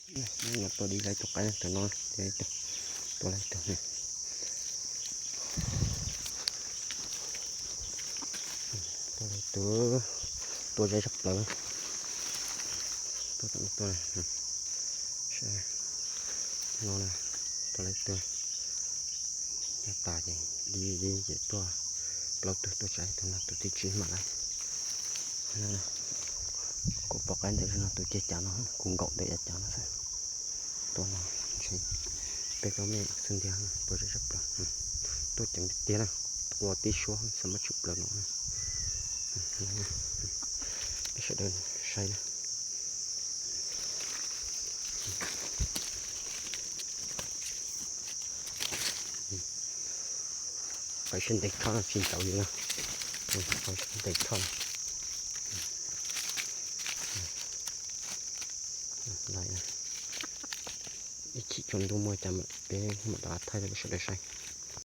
No tua di lawm tus qaib, tus no, tua lawm tus, tua lawm tus, tua zeb sab plaws. Tua, tua, tua no, tua lawm tus, tas ces di di ces tuaj plaub tug, tuaj tsav tus no tus thib tsib mam lawm. Kuv pom qaib ntawm no tus ceg cav no, kuv nkaum ntawm yav cav no xwb. Tua no ntshe peb plaub mev xwb ntiag, tua zeb sab plaws. Tuaj ceev tiag tiag na, tua tib suab xwb muab tshwm plaws no na. Peb sawv daws saib na. Qaib siab ntev thoj no tsis ntaus li na. Qaib siab ntev thoj. Ib chim tsaus ntuj muaj cas peb mam rov qab thaij rau peb sawv daws saib.